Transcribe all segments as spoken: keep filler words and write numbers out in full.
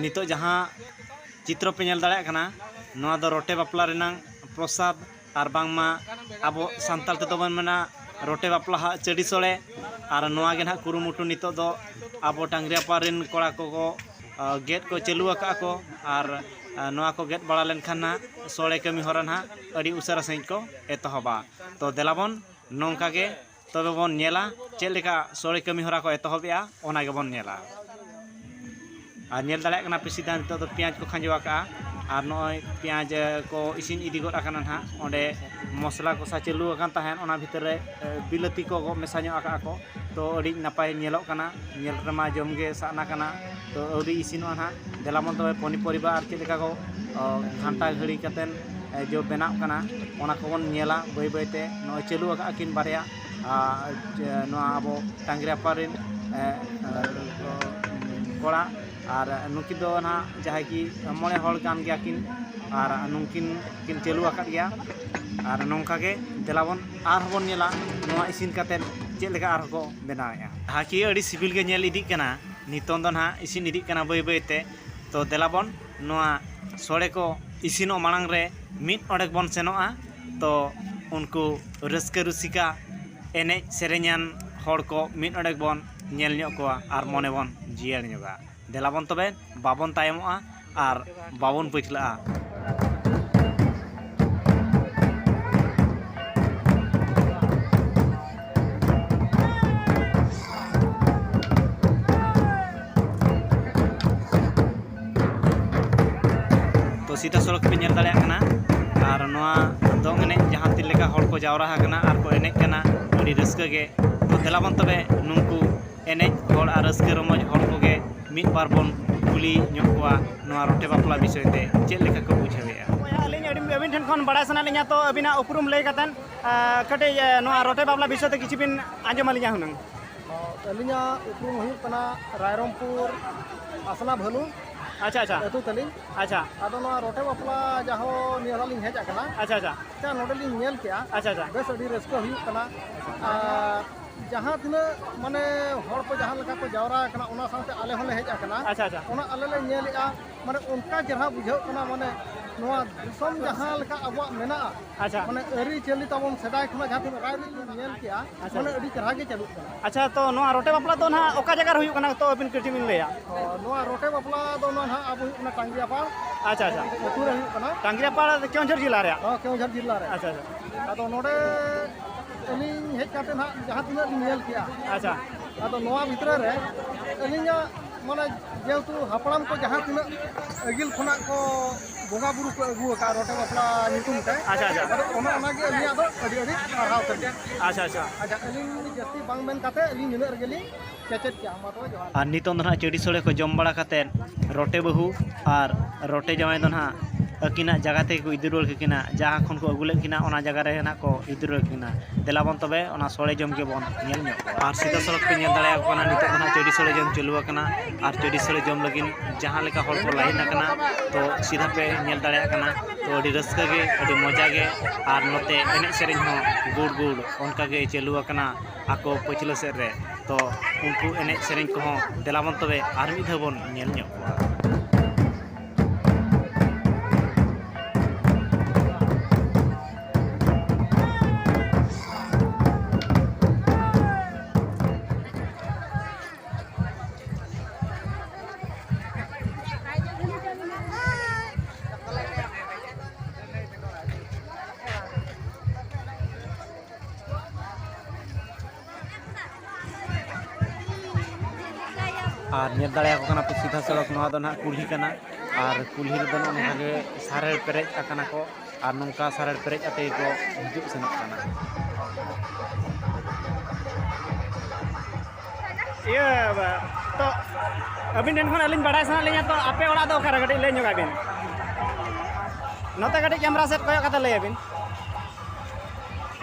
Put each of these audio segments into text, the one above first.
ᱱᱤᱛᱚᱜ ᱡᱟᱦᱟᱸ ᱪᱤᱛᱨᱚ ᱯᱮ ᱧᱮᱞ ᱫᱟᱲᱮᱭᱟᱜ ᱠᱟᱱᱟ, ᱱᱚᱣᱟ ᱫᱚ ᱨᱚᱴᱮ ᱵᱟᱯᱞᱟ ᱨᱮᱱᱟᱜ ᱯᱨᱚᱥᱟᱫᱽ, ᱟᱨ ᱵᱟᱝᱢᱟ ᱟᱵᱚ ᱥᱟᱱᱛᱟᱲ ᱛᱮᱫᱚ ᱵᱚᱱ ᱢᱮᱱᱟ ᱨᱚᱴᱮ ᱵᱟᱯᱞᱟ ᱦᱟᱜ ᱪᱟᱹᱰᱤ ᱥᱚᱲᱮ᱾ ᱟᱨ ᱱᱚᱣᱟ ᱜᱮ ᱱᱟᱦᱟᱜ ᱠᱩᱨᱩᱢᱩᱴᱩ ᱱᱤᱛᱚᱜ ᱫᱚ ᱟᱵᱚ ᱴᱟᱝᱜᱽᱨᱤᱭᱟᱯᱟᱲ ᱨᱮᱱ ᱠᱚᱲᱟ ᱠᱚᱠᱚ, ᱟ, ᱜᱮᱫ ᱠᱚ ᱪᱟᱹᱞᱩ ᱟᱠᱟᱫᱼᱟ ᱠᱚ᱾ ᱟᱨ, ᱟ, ᱱᱚᱣᱟ ᱠᱚ ᱜᱮᱫ ᱵᱟᱲᱟ ᱞᱮᱱᱠᱷᱟᱱ ᱱᱟᱦᱟᱜ ᱥᱚᱲᱮ ᱠᱟᱹᱢᱤ ᱦᱚᱨᱟ ᱱᱟᱦᱟᱜ ᱟᱹᱰᱤ ᱩᱥᱟᱹᱨᱟ ᱥᱟᱺᱦᱤᱡ ᱠᱚ ᱮᱛᱚᱦᱚᱵᱟ᱾ ᱛᱚ ᱫᱮᱞᱟᱵᱚᱱ ᱱᱚᱝᱠᱟ ᱜᱮ ᱛᱚᱵᱮ ᱵᱚᱱ ᱧᱮᱞᱟ ᱪᱮᱫ ᱞᱮᱠᱟ ᱥᱚᱲᱮ ᱠᱟᱹᱢᱤ ᱦᱚᱨᱟ ᱠᱚ ᱮᱛᱚᱦᱚᱵᱮᱜᱼᱟ, ᱚᱱᱟ ᱜᱮᱵᱚᱱ ᱧᱮᱞᱟ᱾ ᱟᱨ ᱧᱮᱞ ᱫᱟᱲᱮᱭᱟᱜ ᱠᱟᱱᱟ ᱯᱮ, ᱥᱤᱫᱷᱟ ᱱᱤᱛᱚᱜ ᱫᱚ ᱯᱮᱸᱭᱟᱡᱽ ᱠᱚ ᱠᱷᱟᱸᱡᱚ ᱟᱠᱟᱜᱼᱟ᱾ ᱟᱨ ᱱᱚᱜᱼᱚᱭ ᱯᱮᱸᱭᱟᱡᱽ, ᱮ, ᱠᱚ ᱤᱥᱤᱱ ᱤᱫᱤ ᱜᱚᱫ ᱟᱠᱟᱱᱟ ᱱᱟᱦᱟᱜ᱾ ᱚᱸᱰᱮ ᱢᱚᱥᱞᱟ ᱠᱚᱥᱟ ᱪᱟᱹᱞᱩ ᱟᱠᱟᱱ ᱛᱟᱦᱮᱸᱫ, ᱚᱱᱟ ᱵᱷᱤᱛᱤᱨ ᱨᱮ, ᱮ, ᱵᱤᱞᱟᱹᱛᱤ ᱠᱚ ᱢᱮᱥᱟ ᱧᱚᱜ ᱟᱠᱟᱜᱼᱟ ᱠᱚ᱾ ᱛᱚ ᱟᱹᱰᱤ ᱱᱟᱯᱟᱭ ᱧᱮᱞᱚᱜ ᱠᱟᱱᱟ, ᱧᱮᱞ ᱨᱮᱢᱟ ᱡᱚᱢ ᱜᱮ ᱥᱟᱱᱟ ᱠᱟᱱᱟ᱾ ᱛᱚ ᱟᱹᱣᱨᱤ ᱤᱥᱤᱱᱚᱜᱼᱟ ᱱᱟᱦᱟᱜ᱾ ᱫᱮᱞᱟ ᱵᱚᱱ ᱛᱚᱵᱮ ᱯᱚᱱᱤᱯᱚᱨᱤᱵᱟ ᱟᱨ ᱪᱮᱫ ᱞᱮᱠᱟ ᱠᱚ, ᱚ, ᱜᱷᱟᱱᱴᱟ ᱜᱷᱟᱹᱲᱤ ᱠᱟᱛᱮᱫ, ᱮ, ᱡᱚ ᱵᱮᱱᱟᱜ ᱠᱟᱱᱟ, ᱚᱱᱟ ᱠᱚᱵᱚᱱ ᱧᱮᱞᱟ ᱵᱟᱹᱭ ᱵᱟᱹᱭ ᱛᱮ᱾ ᱱᱚᱜᱼᱚᱭ ᱪᱟᱹᱞᱩ ᱟᱠᱟᱫᱼᱟ ᱠᱤᱱ ᱵᱟᱨᱭᱟ, ᱟᱨ, ᱮ, ᱱᱚᱣᱟ ᱟᱵᱚ ᱴᱟᱝᱜᱽᱨᱤᱭᱟᱯᱟᱲ ᱨᱮᱱ, ᱮ, ᱮ, ᱠᱚᱲᱟ, ᱟᱨ ᱱᱩᱠᱤᱱ ᱫᱚ ᱱᱟᱦᱟᱜ ᱡᱟᱦᱟᱸᱭ ᱠᱤ ᱢᱚᱬᱮ ᱦᱚᱲ ᱜᱟᱱ ᱜᱮᱭᱟ ᱠᱤᱱ, ᱟᱨ ᱱᱩᱠᱤᱱ ᱠᱤᱱ ᱪᱟᱹᱞᱩ ᱟᱠᱟᱫ ᱜᱮᱭᱟ᱾ ᱟᱨ ᱱᱚᱝᱠᱟ ᱜᱮ ᱫᱮᱞᱟ ᱵᱚᱱ ᱟᱨᱦᱚᱸ ᱵᱚᱱ ᱧᱮᱞᱟ ᱱᱚᱣᱟ ᱤᱥᱤᱱ ᱠᱟᱛᱮᱫ ᱪᱮᱫ ᱞᱮᱠᱟ ᱟᱨᱦᱚᱸ ᱠᱚ ᱵᱮᱱᱟᱣᱮᱫᱼᱟ᱾ ᱡᱟᱦᱟᱸ ᱠᱤ ᱟᱹᱰᱤ ᱥᱤᱵᱤᱞ ᱜᱮ ᱧᱮᱞ ᱤᱫᱤᱜ ᱠᱟᱱᱟ, ᱱᱤᱛᱚᱝ ᱫᱚ ᱱᱟᱦᱟᱜ ᱤᱥᱤᱱ ᱤᱫᱤᱜ ᱠᱟᱱᱟ ᱵᱟᱹᱭ ᱵᱟᱹᱭ ᱛᱮ᱾ ᱛᱚ ᱫᱮᱞᱟ ᱵᱚᱱ ᱱᱚᱣᱟ ᱥᱚᱲᱮ ᱠᱚ ᱤᱥᱤᱱᱚᱜ ᱢᱟᱲᱟᱝ ᱨᱮ ᱢᱤᱫ ᱚᱰᱮᱠ ᱵᱚᱱ ᱥᱮᱱᱚᱜᱼᱟ᱾ ᱛᱚ ᱩᱱᱠᱩ ᱨᱟᱹᱥᱠᱟᱹ ᱨᱩᱥᱤᱠᱟ ᱮᱱᱮᱡ ᱥᱮᱨᱮᱧᱟᱱ ᱦᱚᱲ ᱠᱚ ᱢᱤᱫ ᱚᱰᱮᱠ ᱵᱚᱱ ᱧᱮᱞ ᱧᱚᱜ ᱠᱚᱣᱟ ᱟᱨ ᱢᱚᱱᱮ ᱵᱚᱱ ᱡᱤᱭᱟᱹᱲ ᱧᱚᱜᱟ᱾ ᱫᱮᱞᱟ ᱵᱚᱱ ᱛᱚᱵᱮ ᱵᱟᱵᱚᱱ ᱛᱟᱭᱚᱢᱚᱜᱼᱟ ᱟᱨ ᱵᱟᱵᱚᱱ ᱯᱟᱹᱪᱷᱞᱟᱹᱜᱼᱟ᱾ ᱛᱚ ᱥᱤᱫᱷᱟ ᱥᱚᱲᱚᱠ ᱯᱮ ᱧᱮᱞ ᱫᱟᱲᱮᱭᱟᱜ ᱠᱟᱱᱟ᱾ ᱟᱨ ᱱᱚᱣᱟ ᱫᱚᱝ ᱮᱱᱮᱡ ᱡᱟᱦᱟᱸ ᱛᱤᱱ ᱞᱮᱠᱟ ᱦᱚᱲ ᱠᱚ ᱡᱟᱣᱨᱟ ᱟᱠᱟᱱᱟ ᱟᱨ ᱠᱚ ᱮᱱᱮᱡ ᱠᱟᱱᱟ, ᱟᱹᱰᱤ ᱨᱟᱹᱥᱠᱟᱹ ᱜᱮ᱾ ᱛᱚ ᱫᱮᱞᱟ ᱵᱚᱱ ᱛᱚᱵᱮ ᱱᱩᱠᱩ ᱮᱱᱮᱡ ᱦᱚᱲ ᱟᱨ ᱨᱟᱹᱥᱠᱟᱹ ᱨᱚᱢᱚᱡᱽ ᱦᱚᱲ ᱠᱚᱜᱮ ᱢᱤᱫ ᱵᱟᱨ ᱵᱚᱱ ᱠᱩᱞᱤ ᱧᱚᱜ ᱠᱚᱣᱟ ᱱᱚᱣᱟ ᱨᱚᱴᱮ ᱵᱟᱯᱞᱟ ᱵᱤᱥᱚᱭ ᱛᱮ ᱪᱮᱫ ᱞᱮᱠᱟ ᱠᱚ ᱵᱩᱡᱷᱟᱹᱣᱮᱫᱼᱟ᱾ ᱟᱹᱞᱤᱧ ᱟᱹᱰᱤ, ᱟᱹᱵᱤᱱ ᱴᱷᱮᱱ ᱠᱷᱚᱱ ᱵᱟᱲᱟᱭ ᱥᱟᱱᱟᱭᱮᱫ ᱞᱤᱧᱟ, ᱛᱚ ᱟᱹᱵᱤᱱᱟᱜ ᱩᱯᱨᱩᱢ ᱞᱟᱹᱭ ᱠᱟᱛᱮᱫ, ᱟᱸ, ᱠᱟᱹᱴᱤᱡ, ᱟᱸ, ᱱᱚᱣᱟ ᱨᱚᱴᱮ ᱵᱟᱯᱞᱟ ᱵᱤᱥᱚᱭ ᱛᱮ ᱠᱤᱪᱷᱩ ᱵᱤᱱ ᱟᱸᱡᱚᱢ ᱟᱹᱞᱤᱧᱟ ᱦᱩᱱᱟᱹᱝ᱾ ᱟᱹᱞᱤᱧᱟᱜ ᱩᱯᱨᱩᱢ ᱦᱩᱭᱩᱜ ᱠᱟᱱᱟ ᱨᱟᱭᱨᱚᱝᱯᱩᱨ ᱟᱥᱱᱟ ᱵᱷᱟᱹᱞᱩ ᱟᱪᱪᱷᱟ, ᱟᱪᱪᱷᱟ᱾ ᱟᱹᱛᱩ ᱛᱟᱹᱞᱤᱧ᱾ ᱟᱪᱪᱷᱟ᱾ ᱟᱫᱚ ᱱᱚᱣᱟ ᱨᱚᱴᱮ ᱵᱟᱯᱞᱟ ᱡᱟᱦᱳ ᱱᱤᱭᱟᱹ ᱫᱷᱟᱣ ᱞᱤᱧ ᱦᱮᱡ ᱟᱠᱟᱱᱟ, ᱟᱪᱪᱷᱟ, ᱟᱪᱪᱷᱟ᱾ ᱟᱪᱪᱷᱟ, ᱱᱚᱰᱮ ᱞᱤᱧ ᱧᱮᱞ ᱠᱮᱜᱼᱟ᱾ ᱟᱪᱪᱷᱟ, ᱟᱪᱪᱷᱟ᱾ ᱵᱮᱥ ᱟᱹᱰᱤ ᱨᱟᱹᱥᱠᱟᱹ ᱦᱩᱭᱩᱜ ᱠᱟᱱᱟ᱾ ᱟᱨ ᱡᱟᱦᱟᱸ ᱛᱤᱱᱟᱹᱜ ᱢᱟᱱᱮ ᱦᱚᱲ ᱠᱚ ᱡᱟᱦᱟᱸ ᱞᱮᱠᱟ ᱠᱚ ᱡᱟᱣᱨᱟ ᱟᱠᱟᱱᱟ, ᱚᱱᱟ ᱥᱟᱶᱛᱮ ᱟᱞᱮ ᱦᱚᱸᱞᱮ ᱦᱮᱡ ᱟᱠᱟᱱᱟ᱾ ᱟᱪᱪᱷᱟ, ᱟᱪᱪᱷᱟ᱾ ᱚᱱᱟ ᱟᱞᱮ ᱞᱮ ᱧᱮᱞᱮᱜᱼᱟ, ᱢᱟᱱᱮ ᱚᱱᱠᱟ ᱪᱮᱦᱨᱟ ᱵᱩᱡᱷᱟᱹᱜ ᱠᱟᱱᱟ, ᱢᱟᱱᱮ ᱱᱚᱣᱟ ᱫᱤᱥᱚᱢ ᱡᱟᱦᱟᱸ ᱞᱮᱠᱟ ᱟᱵᱚᱣᱟᱜ ᱢᱮᱱᱟᱜᱼᱟ, ᱟᱪᱪᱷᱟ᱾ ᱢᱟᱱᱮ ᱟᱹᱨᱤᱪᱟᱹᱞᱤ ᱛᱟᱵᱚᱱ ᱥᱮᱫᱟᱭ ᱠᱷᱚᱱᱟᱜ ᱡᱟᱦᱟᱸ ᱛᱤᱱᱟᱹᱜ ᱨᱟᱭᱨᱤᱛ ᱵᱚᱱ ᱧᱮᱞ ᱠᱮᱜᱼᱟ, ᱟᱪᱪᱷᱟ᱾ ᱢᱟᱱᱮ ᱟᱹᱰᱤ ᱪᱮᱦᱨᱟ ᱜᱮ ᱪᱟᱹᱞᱩᱜ ᱠᱟᱱᱟ᱾ ᱟᱪᱪᱷᱟ, ᱛᱚ ᱱᱚᱣᱟ ᱨᱚᱴᱮ ᱵᱟᱯᱞᱟ ᱫᱚ ᱱᱟᱦᱟᱜ ᱚᱠᱟ ᱡᱟᱭᱜᱟ ᱨᱮ ᱦᱩᱭᱩᱜ ᱠᱟᱱᱟ, ᱛᱚ ᱟᱹᱵᱤᱱ ᱠᱟᱹᱴᱤᱡ ᱵᱤᱱ ᱞᱟᱹᱭᱟ? ᱚ, ᱱᱚᱣᱟ ᱨᱚᱴᱮ ᱵᱟᱯᱞᱟ ᱫᱚ ᱱᱚᱣᱟ ᱱᱟᱦᱟᱜ ᱟᱵᱚ ᱦᱩᱭᱩᱜ ᱠᱟᱱᱟ ᱴᱟᱝᱜᱤᱭᱟᱯᱟᱲ ᱟᱪᱪᱷᱟ, ᱟᱪᱪᱷᱟ᱾ ᱟᱹᱛᱩ ᱨᱮ ᱦᱩᱭᱩᱜ ᱠᱟᱱᱟ᱾ ᱴᱟᱝᱜᱤᱭᱟᱯᱟᱲ ᱫᱚ ᱠᱮᱣᱚᱱᱡᱷᱚᱨ ᱡᱮᱞᱟ ᱨᱮᱭᱟᱜ? ᱦᱚᱸ, ᱠᱮᱣᱚᱱᱡᱷᱚᱨ ᱡᱮᱞᱟ ᱨᱮ᱾ ᱟᱪᱪᱷᱟ, ᱟᱪᱪᱷᱟ᱾ ᱟᱫᱚ ᱱᱚᱰᱮ ᱟᱹᱞᱤᱧ ᱦᱮᱡ ᱠᱟᱛᱮ ᱱᱟᱦᱟᱜ ᱡᱟᱦᱟᱸ ᱛᱤᱱᱟᱹᱜ ᱞᱤᱧ ᱧᱮᱞ ᱠᱮᱜᱼᱟ, ᱟᱪᱪᱷᱟ᱾ ᱟᱫᱚ ᱱᱚᱣᱟ ᱵᱷᱤᱛᱨᱤ ᱨᱮ ᱟᱹᱞᱤᱧᱟᱜ ᱢᱟᱱᱮ ᱡᱮᱦᱮᱛᱩ ᱦᱟᱯᱲᱟᱢ ᱠᱚ ᱡᱟᱦᱟᱸ ᱛᱤᱱᱟᱹᱜ ᱟᱹᱜᱤᱞ ᱠᱷᱚᱱᱟᱜ ᱠᱚ ᱵᱚᱸᱜᱟ ᱵᱩᱨᱩ ᱠᱚ ᱟᱹᱜᱩ ᱟᱠᱟᱫ ᱨᱚᱴᱮ ᱵᱟᱯᱞᱟ ᱧᱩᱛᱩᱢ ᱛᱮ, ᱟᱪᱪᱷᱟ, ᱟᱪᱪᱷᱟ᱾ ᱟᱫᱚ ᱚᱱᱟ, ᱚᱱᱟᱜᱮ ᱟᱹᱞᱤᱧᱟᱜ ᱫᱚ ᱟᱹᱰᱤ, ᱟᱹᱰᱤ ᱥᱟᱨᱦᱟᱣ ᱛᱟᱹᱞᱤᱧ᱾ ᱟᱪᱪᱷᱟ, ᱟᱪᱪᱷᱟ᱾ ᱟᱪᱪᱷᱟ, ᱟᱹᱞᱤᱧ ᱡᱟᱹᱥᱛᱤ ᱵᱟᱝ ᱢᱮᱱ ᱠᱟᱛᱮ ᱟᱹᱞᱤᱧ ᱱᱤᱱᱟᱹᱜ ᱨᱮᱜᱮ ᱞᱤᱧ ᱠᱮᱪᱮᱫ ᱠᱮᱜᱼᱟ᱾ ᱢᱟ ᱛᱚᱵᱮ ᱡᱚᱦᱟᱨ᱾ ᱟᱨ ᱱᱤᱛᱚᱝ ᱫᱚ ᱱᱟᱦᱟᱜ ᱪᱟᱹᱰᱤ ᱥᱳᱲᱮ ᱠᱚ ᱡᱚᱢ ᱵᱟᱲᱟ ᱠᱟᱛᱮᱫ ᱨᱚᱴᱮ ᱵᱟᱹᱦᱩ ᱟᱨ ᱨᱚᱴᱮ ᱡᱟᱶᱟᱭ ᱫᱚ ᱱᱟᱦᱟᱜ ᱟᱹᱠᱤᱱᱟᱜ ᱡᱟᱭᱜᱟ ᱛᱮᱜᱮ ᱠᱚ ᱤᱫᱤ ᱨᱩᱣᱟᱹᱲ ᱠᱟᱹᱠᱤᱱᱟ, ᱡᱟᱦᱟᱸ ᱠᱷᱚᱱ ᱠᱚ ᱟᱹᱜᱩ ᱞᱮᱫ ᱠᱤᱱᱟ ᱚᱱᱟ ᱡᱟᱭᱜᱟ ᱨᱮ ᱱᱟᱦᱟᱜ ᱠᱚ ᱤᱫᱤ ᱨᱩᱣᱟᱹᱲ ᱠᱟᱹᱠᱤᱱᱟ᱾ ᱫᱮᱞᱟ ᱵᱚᱱ ᱛᱚᱵᱮ ᱚᱱᱟ ᱥᱳᱲᱮ ᱡᱚᱢ ᱜᱮᱵᱚᱱ ᱧᱮᱞ ᱧᱚᱜ ᱠᱚᱣᱟ᱾ ᱟᱨ ᱥᱤᱫᱷᱟᱹ ᱥᱚᱲᱚᱠ ᱯᱮ ᱧᱮᱞ ᱫᱟᱲᱮᱭᱟᱠᱚ ᱠᱟᱱᱟ, ᱱᱤᱛᱚᱜ ᱫᱚ ᱱᱟᱦᱟᱜ ᱪᱟᱹᱰᱤ ᱥᱳᱲᱮ ᱡᱚᱢ ᱪᱟᱹᱞᱩ ᱟᱠᱟᱱᱟ᱾ ᱟᱨ ᱪᱟᱹᱰᱤ ᱥᱳᱲᱮ ᱡᱚᱢ ᱞᱟᱹᱜᱤᱫ ᱡᱟᱦᱟᱸ ᱞᱮᱠᱟ ᱦᱚᱲ ᱠᱚ ᱞᱟᱭᱤᱱ ᱟᱠᱟᱱᱟ, ᱛᱚ ᱥᱤᱫᱷᱟᱹ ᱯᱮ ᱧᱮᱞ ᱫᱟᱲᱮᱭᱟᱜ ᱠᱟᱱᱟ᱾ ᱛᱚ ᱟᱹᱰᱤ ᱨᱟᱹᱥᱠᱟᱹ ᱜᱮ, ᱟᱹᱰᱤ ᱢᱚᱡᱟ ᱜᱮ, ᱟᱨ ᱱᱚᱛᱮ ᱮᱱᱮᱡ ᱥᱮᱨᱮᱧ ᱦᱚᱸ ᱜᱩᱲ ᱜᱩᱲ ᱚᱱᱠᱟ ᱜᱮ ᱪᱟᱹᱞᱩ ᱟᱠᱟᱱᱟ ᱟᱠᱚ ᱯᱟᱹᱪᱷᱞᱟᱹ ᱥᱮᱫ ᱨᱮ᱾ ᱛᱚ ᱩᱱᱠᱩ ᱮᱱᱮᱡ ᱥᱮᱨᱮᱧ ᱠᱚᱦᱚᱸ ᱫᱮᱞᱟ ᱵᱚᱱ ᱛᱚᱵᱮ ᱟᱨ ᱢᱤᱫ ᱫᱷᱟᱣ ᱵᱚᱱ ᱧᱮᱞ ᱧᱚᱜ ᱠᱚᱣᱟ᱾ ᱟᱨ ᱧᱮᱞ ᱫᱟᱲᱮᱭᱟᱠᱚ ᱠᱟᱱᱟ ᱯᱮ ᱥᱤᱫᱷᱟᱹ ᱥᱚᱲᱚᱠ, ᱱᱚᱣᱟ ᱫᱚ ᱱᱟᱦᱟᱜ ᱠᱩᱞᱦᱤ ᱠᱟᱱᱟ᱾ ᱟᱨ ᱠᱩᱞᱦᱤ ᱨᱮᱫᱚ ᱱᱚᱜᱼᱚ ᱱᱚᱝᱠᱟ ᱜᱮ ᱥᱟᱨᱮᱲ ᱯᱮᱨᱮᱡ ᱟᱠᱟᱱᱟ ᱠᱚ, ᱟᱨ ᱱᱚᱝᱠᱟ ᱥᱟᱨᱮᱲ ᱯᱮᱨᱮᱡ ᱠᱟᱛᱮ ᱜᱮᱠᱚ ᱦᱤᱡᱩᱜ ᱥᱮᱱᱚᱜ ᱠᱟᱱᱟ᱾ ᱤᱭᱟᱹ, ᱛᱚ, ᱟᱹᱵᱤᱱ ᱴᱷᱮᱱ ᱠᱷᱚᱱ ᱟᱹᱞᱤᱧ ᱵᱟᱲᱟᱭ ᱥᱟᱱᱟᱭᱮᱫ ᱞᱤᱧᱟ, ᱛᱚ, ᱟᱯᱮ ᱚᱲᱟᱜ ᱫᱚ ᱚᱠᱟᱨᱮ? ᱠᱟᱹᱴᱤᱡ ᱞᱟᱹᱭ ᱧᱚᱜ ᱟᱵᱤᱱ᱾ ᱱᱚᱛᱮ ᱠᱟᱹᱴᱤᱡ ᱠᱮᱢᱨᱟ ᱥᱮᱫ ᱠᱚᱭᱚᱜ ᱠᱟᱛᱮ ᱞᱟᱹᱭ ᱟᱵᱤᱱ᱾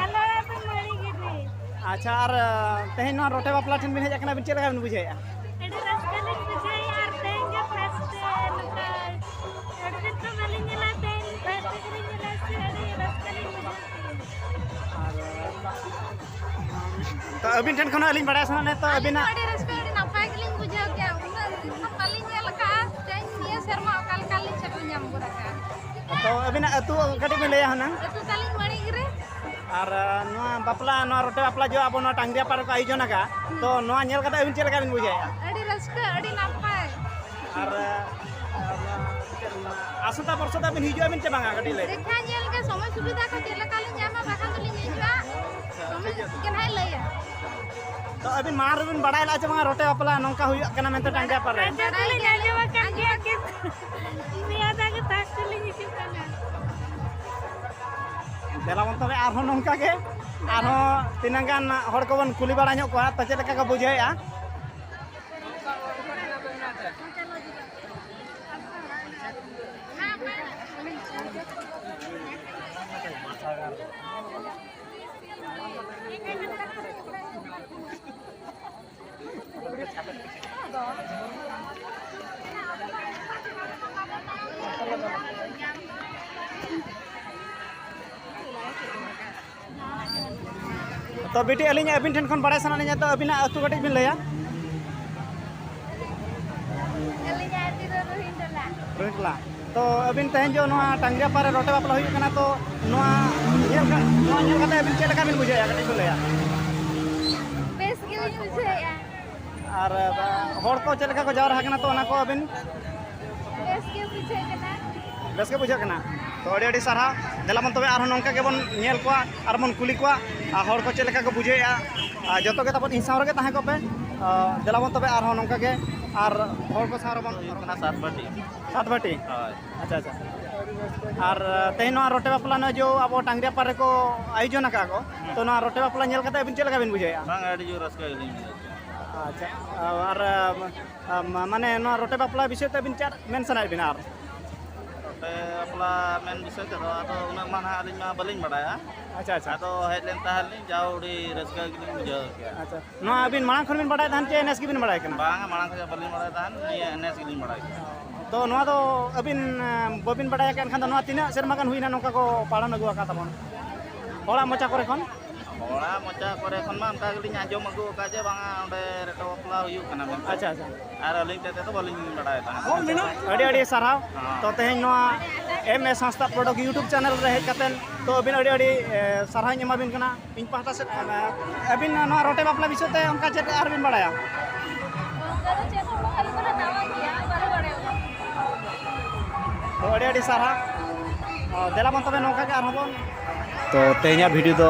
ᱟᱞᱮ ᱚᱲᱟᱜ ᱫᱚ ᱢᱟᱹᱲᱤ ᱜᱤᱰᱤ᱾ ᱟᱪᱪᱷᱟ, ᱟᱨ, ᱟᱹ, ᱛᱮᱦᱮᱧ ᱱᱚᱣᱟ ᱨᱚᱴᱮ ᱵᱟᱯᱞᱟ ᱴᱷᱮᱱ ᱵᱤᱱ ᱦᱮᱡ ᱟᱠᱟᱱᱟ, ᱟᱹᱵᱤᱱ ᱪᱮᱫ ᱞᱮᱠᱟ ᱵᱤᱱ ᱵᱩᱡᱷᱟᱹᱣᱮᱫᱼᱟ? ᱟᱹᱰᱤ ᱨᱟᱹᱥᱠᱟᱹ ᱞᱤᱧ ᱵᱩᱡᱷᱟᱹᱣᱮᱫᱼᱟ, ᱟᱨ ᱛᱮᱦᱮᱧ ᱜᱮ first ᱱᱚᱝᱠᱟ ᱟᱹᱰᱤ ᱫᱤᱱ ᱠᱷᱚᱱ ᱵᱟᱹᱞᱤᱧ ᱧᱮᱞᱟ, ᱛᱮᱦᱮᱧ first ᱜᱮᱞᱤᱧ ᱧᱮᱞᱟ, ᱥᱮ ᱟᱹᱰᱤ ᱨᱟᱹᱥᱠᱟᱹ ᱞᱤᱧ ᱵᱩᱡᱷᱟᱹᱣ ᱠᱮᱫᱼᱟ᱾ ᱟᱨ ᱛᱚ ᱟᱹᱵᱤᱱ ᱴᱷᱮᱱ ᱠᱷᱚᱱ ᱦᱚᱸ ᱟᱹᱞᱤᱧ ᱵᱟᱲᱟᱭ ᱥᱟᱱᱟ ᱞᱤᱧᱟ, ᱛᱚ ᱟᱹᱞᱤᱧ ᱟᱹᱵᱤᱱᱟᱜ ᱦᱚᱸ ᱟᱹᱰᱤ ᱨᱟᱹᱥᱠᱟᱹ, ᱟᱹᱰᱤ ᱱᱟᱯᱟᱭ ᱜᱮᱞᱤᱧ ᱵᱩᱡᱷᱟᱹᱣ ᱠᱮᱜᱼᱟ᱾ ᱩᱱᱟᱹᱜ ᱫᱤᱱ ᱠᱷᱚᱱ ᱵᱟᱹᱞᱤᱧ ᱧᱮᱞ ᱟᱠᱟᱫᱼᱟ, ᱛᱮᱦᱮᱧ ᱱᱤᱭᱟᱹ ᱥᱮᱨᱢᱟ ᱚᱠᱟ ᱞᱮᱠᱟ ᱞᱤᱧ ᱥᱮᱴᱮᱨ ᱧᱟᱢ ᱜᱚᱫ ᱟᱠᱟᱫᱼᱟ᱾ ᱛᱚ ᱟᱹᱵᱤᱱᱟᱜ ᱟᱹᱛᱩ ᱠᱟᱹᱴᱤᱡ ᱵᱤᱱ ᱞᱟᱹᱭᱟ ᱦᱩᱱᱟᱹᱝ? ᱟᱹᱛᱩ ᱛᱟᱹᱞᱤᱧ ᱢᱟᱹᱬᱤ ᱜᱤᱨᱟᱹ᱾ ᱟᱨ ᱱᱚᱣᱟ ᱵᱟᱯᱞᱟ, ᱱᱚᱣᱟ ᱨᱚᱴᱮ ᱵᱟᱯᱞᱟ ᱡᱚ ᱟᱵᱚ ᱱᱚᱣᱟ ᱴᱟᱝᱜᱽᱨᱤᱭᱟ ᱯᱟᱨᱠ ᱨᱮᱠᱚ ᱟᱭᱳᱡᱚᱱ ᱟᱠᱟᱫᱼᱟ, ᱛᱚ ᱱᱚᱣᱟ ᱧᱮᱞ ᱠᱟᱛᱮ ᱟᱹᱵᱤᱱ ᱪᱮᱫ ᱞᱮᱠᱟ ᱵᱤᱱ ᱵᱩᱡᱷᱟᱹᱣᱮᱫᱼᱟ? ᱟᱹᱰᱤ ᱨᱟᱹᱥᱠᱟᱹ, ᱟᱹᱰᱤ ᱱᱟᱯᱟᱭ᱾ ᱟᱨ ᱟᱥᱚᱛᱟ ᱯᱚᱨᱥᱚᱛᱟ ᱵᱤᱱ ᱦᱤᱡᱩᱜ ᱟᱵᱤᱱ ᱪᱮ ᱵᱟᱝᱟ? ᱠᱟᱹᱴᱤᱡ ᱞᱟᱹᱭ ᱵᱤᱱ᱾ ᱫᱮᱠᱷᱟ ᱧᱮᱞ ᱜᱮ, ᱥᱚᱢᱚᱭ ᱥᱩᱵᱤᱫᱷᱟ ᱠᱚ ᱪᱮᱫ ᱞᱮᱠᱟ ᱞᱤᱧ ᱧᱟᱢᱟ, ᱵᱟᱠᱷᱟᱱ ᱫᱚᱞᱤᱧ ᱦᱤᱡᱩᱜᱼᱟ᱾ ᱥᱚᱢᱚᱭ ᱜᱮ ᱱᱟᱦᱟᱜ ᱞᱟᱹᱭᱟ᱾ ᱛᱚ ᱟᱹᱵᱤᱱ ᱢᱟᱲᱟᱝ ᱨᱮᱵᱤᱱ ᱵᱟᱲᱟᱭ ᱞᱮᱫᱼᱟ ᱪᱮ ᱵᱟᱝᱟ ᱨᱚᱴᱮ ᱵᱟᱯᱞᱟ ᱱᱚᱝᱠᱟ ᱦᱩᱭᱩᱜ ᱠᱟᱱᱟ ᱢᱮᱱᱛᱮ ᱴᱟᱝᱜᱤᱭᱟ ᱯᱟᱨ ᱨᱮ? ᱟᱸᱡᱚᱢ ᱫᱚᱞᱤᱧ ᱟᱸᱡᱚᱢ ᱟᱠᱟᱫ ᱜᱮᱭᱟ, ᱠᱤᱱᱛᱩ ᱱᱤᱭᱟᱹ ᱫᱷᱟᱣ ᱜᱮ first ᱞᱤᱧ ᱦᱤᱡᱩᱜ ᱠᱟᱱᱟ᱾ ᱫᱮᱞᱟ ᱵᱚᱱ ᱛᱚᱵᱮ ᱟᱨᱦᱚᱸ ᱱᱚᱝᱠᱟ ᱜᱮ, ᱟᱨᱦᱚᱸ ᱛᱤᱱᱟᱹᱜ ᱜᱟᱱ ᱦᱚᱲ ᱠᱚᱵᱚᱱ ᱠᱩᱞᱤ ᱵᱟᱲᱟ ᱧᱚᱜ ᱠᱚᱣᱟ, ᱛᱚ ᱪᱮᱫ ᱞᱮᱠᱟ ᱠᱚ ᱵᱩᱡᱷᱟᱹᱣᱮᱫᱼᱟ? ᱛᱚ ᱵᱤᱴᱤ, ᱟᱹᱞᱤᱧ ᱟᱹᱵᱤᱱ ᱴᱷᱮᱱ ᱠᱷᱚᱱ ᱵᱟᱲᱟᱭ ᱥᱟᱱᱟ ᱞᱤᱧᱟ, ᱛᱚ ᱟᱹᱵᱤᱱᱟᱜ ᱟᱹᱛᱩ ᱠᱟᱹᱴᱤᱡ ᱵᱤᱱ ᱞᱟᱹᱭᱟ? ᱟᱹᱞᱤᱧᱟᱜ ᱟᱹᱛᱩ ᱫᱚ ᱨᱳᱦᱤᱱᱰᱳᱞᱟ᱾ ᱨᱳᱦᱤᱱᱰᱳᱞᱟ᱾ ᱛᱚ ᱟᱹᱵᱤᱱ ᱛᱮᱦᱮᱧ ᱡᱮ ᱱᱚᱣᱟ ᱴᱟᱝᱜᱤᱭᱟ ᱯᱟᱨ ᱨᱮ ᱨᱚᱴᱮ ᱵᱟᱯᱞᱟ ᱦᱩᱭᱩᱜ ᱠᱟᱱᱟ, ᱛᱚ ᱱᱚᱣᱟ ᱧᱮᱞ ᱠᱟ-, ᱱᱚᱣᱟ ᱧᱮᱞ ᱠᱟᱛᱮ ᱟᱹᱵᱤᱱ ᱪᱮᱫ ᱞᱮᱠᱟ ᱵᱤᱱ ᱵᱩᱡᱷᱟᱹᱣᱮᱫᱼᱟ? ᱠᱟᱹᱴᱤᱡ ᱵᱤᱱ ᱞᱟᱹᱭᱟ? ᱵᱮᱥ ᱜᱮᱞᱤᱧ ᱵᱩᱡᱷᱟᱹᱣᱮᱫᱼᱟ᱾ ᱟᱨ, ᱟ, ᱦᱚᱲ ᱠᱚ ᱪᱮᱫ ᱞᱮᱠᱟ ᱠᱚ ᱡᱟᱣᱨᱟ ᱟᱠᱟᱱᱟ, ᱛᱚ ᱚᱱᱟ ᱠᱚ ᱟᱹᱵᱤᱱ? ᱵᱮᱥ ᱜᱮ ᱵᱩᱡᱷᱟᱹᱜ ᱠᱟᱱᱟ᱾ ᱵᱮᱥ ᱜᱮ ᱵᱩᱡᱷᱟᱹᱜ ᱠᱟᱱᱟ᱾ ᱛᱚ ᱟᱹᱰᱤ ᱟᱹᱰᱤ ᱥᱟᱨᱦᱟᱣ᱾ ᱫᱮᱞᱟ ᱵᱚᱱ ᱛᱚᱵᱮ ᱟᱨᱦᱚᱸ ᱱᱚᱝᱠᱟ ᱜᱮᱵᱚᱱ ᱧᱮᱞ ᱠᱚᱣᱟ ᱟᱨ ᱵᱚᱱ ᱠᱩᱞᱤ ᱠᱚᱣᱟ, ᱟᱨ ᱦᱚᱲ ᱠᱚ ᱪᱮᱫ ᱞᱮᱠᱟ ᱠᱚ ᱵᱩᱡᱷᱟᱹᱣᱮᱫᱼᱟ᱾ ᱟᱨ ᱡᱚᱛᱚ ᱜᱮ ᱛᱟᱵᱚᱱ ᱤᱧ ᱥᱟᱶ ᱨᱮᱜᱮ ᱛᱟᱦᱮᱸ ᱠᱚᱜ ᱯᱮ᱾ ᱟ, ᱫᱮᱞᱟ ᱵᱚᱱ ᱛᱚᱵᱮ ᱟᱨᱦᱚᱸ ᱱᱚᱝᱠᱟ ᱜᱮ ᱟᱨ ᱦᱚᱲ ᱠᱚ ᱥᱟᱶ ᱨᱮᱵᱚᱱ ᱦᱩᱭᱩᱜ ᱠᱟᱱᱟ ᱥᱟᱛ ᱵᱟᱹᱴᱤ᱾ ᱥᱟᱛ ᱵᱟᱹᱴᱤ? ᱦᱳᱭ᱾ ᱟᱪᱪᱷᱟ, ᱟᱪᱪᱷᱟ᱾ ᱟᱨ, ᱟ, ᱛᱮᱦᱮᱧ ᱱᱚᱣᱟ ᱨᱚᱴᱮ ᱵᱟᱯᱞᱟ ᱱᱚᱜᱼᱚᱭ ᱡᱮ ᱟᱵᱚ ᱴᱟᱝᱜᱤᱭᱟ ᱯᱟᱨ ᱨᱮᱠᱚ ᱟᱭᱳᱡᱚᱱ ᱟᱠᱟᱫ ᱠᱚ, ᱦᱩᱸ᱾ ᱛᱚ ᱱᱚᱣᱟ ᱨᱚᱴᱮ ᱵᱟᱯᱞᱟ ᱧᱮᱞ ᱠᱟᱛᱮ ᱟᱹᱵᱤᱱ ᱪᱮᱫ ᱞᱮᱠᱟ ᱵᱤᱱ ᱵᱩᱡᱷᱟᱹᱣᱮᱫᱼᱟ? ᱵᱟᱝ, ᱟᱹᱰᱤ ᱡᱳᱨ ᱨᱟᱹᱥᱠᱟᱹ ᱜᱮᱞᱤᱧ ᱵᱩᱡᱷᱟᱹᱣ ᱠᱮᱫᱟ᱾ ᱟᱪᱪᱷᱟ, ᱟᱨ, ᱟ, ᱢᱟ-, ᱢᱟᱱᱮ ᱱᱚᱣᱟ ᱨᱚᱴᱮ ᱵᱟᱯᱞᱟ ᱵᱤᱥᱚᱭ ᱛᱮ ᱟᱹᱵᱤᱱ ᱪᱮᱫ ᱢᱮᱱ ᱥᱟᱱᱟᱭᱮᱫ ᱵᱤᱱᱟ ᱟᱨ? ᱨᱚᱴᱮ ᱵᱟᱯᱞᱟ ᱢᱮᱱ ᱵᱤᱥᱚᱭ ᱛᱮᱫᱚ ᱟᱫᱚ ᱩᱱᱟᱹᱜ ᱢᱟ ᱱᱟᱦᱟᱜ ᱟᱹᱞᱤᱧ ᱢᱟ ᱵᱟᱹᱞᱤᱧ ᱵᱟᱲᱟᱭᱟ᱾ ᱟᱪᱪᱷᱟ, ᱟᱪᱪᱷᱟ᱾ ᱟᱫᱚ ᱦᱮᱡ ᱞᱮᱱ ᱛᱟᱦᱮᱸᱫ ᱞᱤᱧ, ᱡᱟᱣ ᱟᱹᱰᱤ ᱨᱟᱹᱥᱠᱟᱹ ᱜᱮᱞᱤᱧ ᱵᱩᱡᱷᱟᱹᱣ ᱠᱮᱫᱼᱟ᱾ ᱟᱪᱪᱷᱟ, ᱱᱚᱣᱟ ᱟᱹᱵᱤᱱ ᱢᱟᱲᱟᱝ ᱠᱷᱚᱱ ᱵᱤᱱ ᱵᱟᱲᱟᱭ ᱛᱟᱦᱮᱱ ᱪᱮ ᱱᱮᱥ ᱜᱮᱵᱤᱱ ᱵᱟᱲᱟᱭ ᱠᱟᱱᱟ? ᱵᱟᱝᱟ, ᱢᱟᱲᱟᱝ ᱠᱷᱚᱱ ᱵᱟᱹᱞᱤᱧ ᱵᱟᱲᱟᱭ ᱛᱟᱦᱮᱱ, ᱱᱤᱭᱟᱹ ᱱᱮᱥ ᱜᱮᱞᱤᱧ ᱵᱟᱲᱟᱭ ᱠᱮᱫᱼᱟ᱾ ᱛᱚ ᱱᱚᱣᱟ ᱫᱚ ᱟᱹᱵᱤᱱ, ᱮᱸ, ᱵᱟᱹᱵᱤᱱ ᱵᱟᱲᱟᱭ ᱠᱟᱱ ᱠᱷᱟᱱ ᱫᱚ ᱱᱚᱣᱟ ᱛᱤᱱᱟᱹᱜ ᱥᱮᱨᱢᱟ ᱜᱟᱱ ᱦᱩᱭᱱᱟ ᱱᱚᱝᱠᱟ ᱠᱚ ᱯᱟᱞᱚᱱ ᱟᱹᱜᱩ ᱟᱠᱟᱫ ᱛᱟᱵᱚᱱ ᱦᱚᱲᱟᱜ ᱢᱚᱪᱟ ᱠᱚᱨᱮ ᱠᱷᱚᱱ? ᱦᱚᱲᱟᱜ ᱢᱚᱪᱟ ᱠᱚᱨᱮ ᱠᱷᱚᱱ ᱢᱟ ᱚᱱᱠᱟ ᱜᱮᱞᱤᱧ ᱟᱸᱡᱚᱢ ᱟᱹᱜᱩ ᱟᱠᱟᱫ ᱡᱮ ᱵᱟᱝᱟ ᱚᱸᱰᱮ ᱨᱮᱴᱚ ᱵᱟᱯᱞᱟ ᱦᱩᱭᱩᱜ ᱠᱟᱱᱟ ᱢᱮᱱᱛᱮ᱾ ᱟᱪᱪᱷᱟ, ᱟᱪᱪᱷᱟ᱾ ᱟᱨ ᱟᱹᱞᱤᱧ ᱛᱮᱫ ᱫᱚ ᱵᱟᱹᱞᱤᱧ ᱵᱟᱲᱟᱭ ᱛᱟᱦᱮᱸᱫ᱾ ᱟᱹᱰᱤ ᱟᱹᱰᱤ ᱥᱟᱨᱦᱟᱣ᱾ ᱦᱮᱸ᱾ ᱛᱚ ᱛᱮᱦᱮᱧ ᱱᱚᱣᱟ ᱮᱢ ᱮ ᱥᱟᱸᱥᱛᱟ ᱯᱨᱚᱰᱚᱠᱴ YouTube ᱪᱮᱱᱮᱞ ᱨᱮ ᱦᱮᱡ ᱠᱟᱛᱮᱫ ᱛᱚ ᱟᱹᱵᱤᱱ ᱟᱹᱰᱤ ᱟᱹᱰᱤ, ᱮ, ᱥᱟᱨᱦᱟᱣᱤᱧ ᱮᱢᱟᱵᱤᱱ ᱠᱟᱱᱟ ᱤᱧ ᱯᱟᱦᱴᱟ ᱥᱮᱫ ᱠᱷᱚᱱ᱾ ᱟᱹᱵᱤᱱ ᱱᱚᱣᱟ ᱨᱚᱴᱮ ᱵᱟᱯᱞᱟ ᱵᱤᱥᱚᱭ ᱛᱮ ᱚᱱᱠᱟ ᱪᱮᱫ ᱟᱨ ᱵᱤᱱ ᱵᱟᱲᱟᱭᱟ? ᱚᱱᱠᱟ ᱫᱚ ᱪᱮᱫ ᱦᱚᱸ ᱵᱟᱝ, ᱟᱞᱮ ᱫᱚᱞᱮ ᱱᱟᱣᱟ ᱜᱮᱭᱟ, ᱵᱟᱞᱮ ᱵᱟᱲᱟᱭᱟ᱾ ᱛᱚ ᱟᱹᱰᱤ ᱟᱹᱰᱤ ᱥᱟᱨᱦᱟᱣ᱾ ᱚ, ᱫᱮᱞᱟ ᱵᱚᱱ ᱛᱚᱵᱮ ᱱᱚᱝᱠᱟ ᱜᱮ ᱟᱨᱦᱚᱸ ᱵᱚᱱ᱾ ᱛᱚ ᱛᱮᱦᱮᱧᱟᱜ ᱵᱷᱤᱰᱤᱭᱳ ᱫᱚ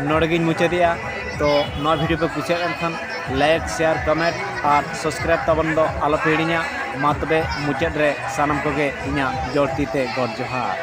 ᱱᱚᱰᱮ ᱜᱤᱧ ᱢᱩᱪᱟᱹᱫᱮᱜᱼᱟ᱾ ᱛᱚ ᱱᱚᱣᱟ ᱵᱷᱤᱰᱤᱭᱳ ᱯᱮ ᱠᱩᱥᱤᱭᱟᱜ ᱠᱟᱱ ᱠᱷᱟᱱ ᱞᱟᱭᱤᱠ, ᱥᱮᱭᱟᱨ, ᱠᱚᱢᱮᱱᱴ ᱟᱨ ᱥᱟᱵᱥᱠᱨᱟᱭᱤᱵ ᱛᱟᱵᱚᱱ ᱫᱚ ᱟᱞᱚᱯᱮ ᱦᱤᱲᱤᱧᱟ᱾ ᱢᱟ ᱛᱚᱵᱮ ᱢᱩᱪᱟᱹᱫ ᱨᱮ ᱥᱟᱱᱟᱢ ᱠᱚᱜᱮ ᱤᱧᱟᱹᱜ ᱡᱚᱲ ᱛᱤ ᱛᱮ ᱜᱚᱰ ᱡᱚᱦᱟᱨ᱾